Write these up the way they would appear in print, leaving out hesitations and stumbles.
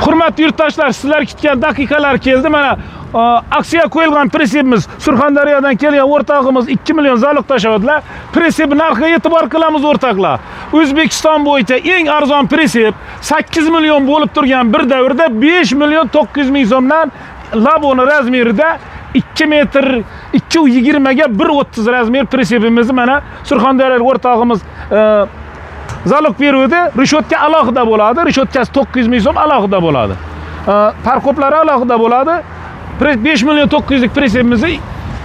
Hurmatli yurtdoshlar, sizlar kutgan daqiqalar keldi. Mana aksiya qo'yilgan prinsipimiz Surxondaryodan kelgan o'rtog'imiz 2 million залог tashladilar. Prinsip narxiga e'tibor qilamiz o'rtoqlar. O'zbekiston bo'yicha eng arzon prinsip 8 million bo'lib turgan bir davrda 5 million 900 ming so'mdan laboni razmerida 2 metr 2.20 ga 1.30 razmer prinsipimizni mana Surxondaryolik o'rtog'imiz залог beruvdi. Rishotka alohida bo'ladi. Rishotkasi 900 ming so'm alohida bo'ladi. Parkoplari alohida bo'ladi. 5 million 900 lik prinsipimizni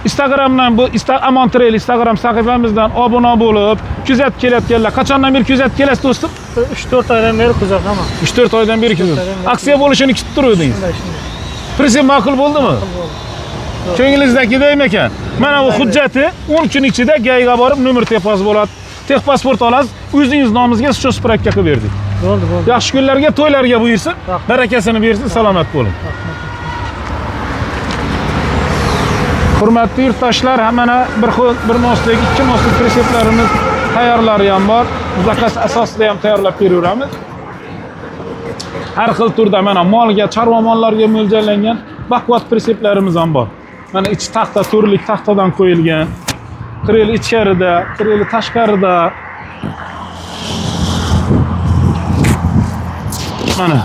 Instagramdan bu Amon Trail Instagram sahifamizdan obuna bo'lib, kuzatib kelayotganlar. Qachondan beri kuzatib kelasiz do'stim? 3-4 oydan beri kuzataman. 3-4 oydan beri kuzatib. Oydan beri. Aksiya bo'lishini kutib turuvdingiz. Shunday, shunday. Prinsip ma'qul bo'ldimi? Bo'ldi. Ko'nglingizdagidaymi ekan? Mana bu hujjati 10 kun ichida GAIga borib nomer tepasi bo'ladi. Texpasport olasiz, o'zingiz nomingizga shu spravka qilib berdik. Bo'ldi, bo'ldi. Yaxshi kunlarga, to'ylarga buyursin. Rahmat. Barakasini bersin, salomat bo'ling. Hurmatli yurtdoshlar, mana bir xil bir moslik, ikki moslik prinsiplarimiz tayyorlari ham bor. Zakaz asosida ham tayyorlab beraveramiz. Har xil turda mana molga, chorva mollarga mo'ljallangan baquvvat prinsiplarimiz ham bor. Mana ichi taxta, to'rlik taxtadan qo'yilgan. Qireli ichkarida, qireli tashqarida. Mana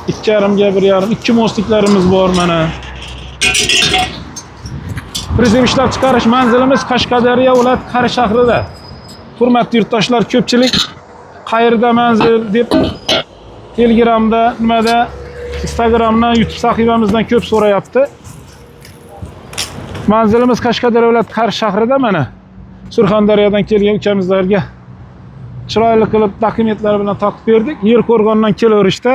2,5 ga 1,5, ikki mosliklarimiz bor mana. Prinsip ishlab chiqarish manzilimiz Qashqadaryo viloyati Qari shahrida. Hurmatli yurtdoshlar, ko'pchilik qayerda manzil deb Telegramda, nimada, Instagramdan, YouTube sahifamizdan ko'p so'rayapti. Manzilimiz Qashqadaryo viloyati Qari shahrida mana. Surxondaryodan kelgan ukamizlarga chiroyli qilib dokumentlar bilan topib berdik. Yer qo'rg'ondan kelaverishda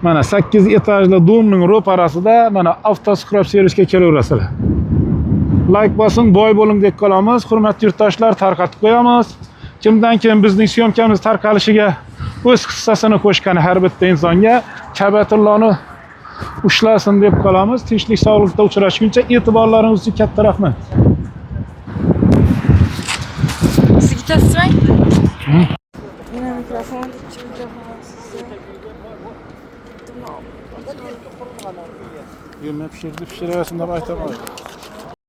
mana 8 etajli domning ro'parasida mana avtoskrab servisga kelaverasizlar. Like bosing, boy bo'ling deb qolamiz. Hurmatli yurtdoshlar, tarqatib qo'yamiz. Kimdan kim bizning syomkamiz tarqalishiga o'z hissasini qo'shgan har bitta insonga Ka'batullohni ushlasin deb qolamiz. Tinchlik, sog'likda uchrashguncha e'tiborlaringiz uchun katta rahmat. Sizga tasmang. Yana mikrofon, ikki mikrofon sizda. Yurma pishirdi, pishiraversin deb aytaman.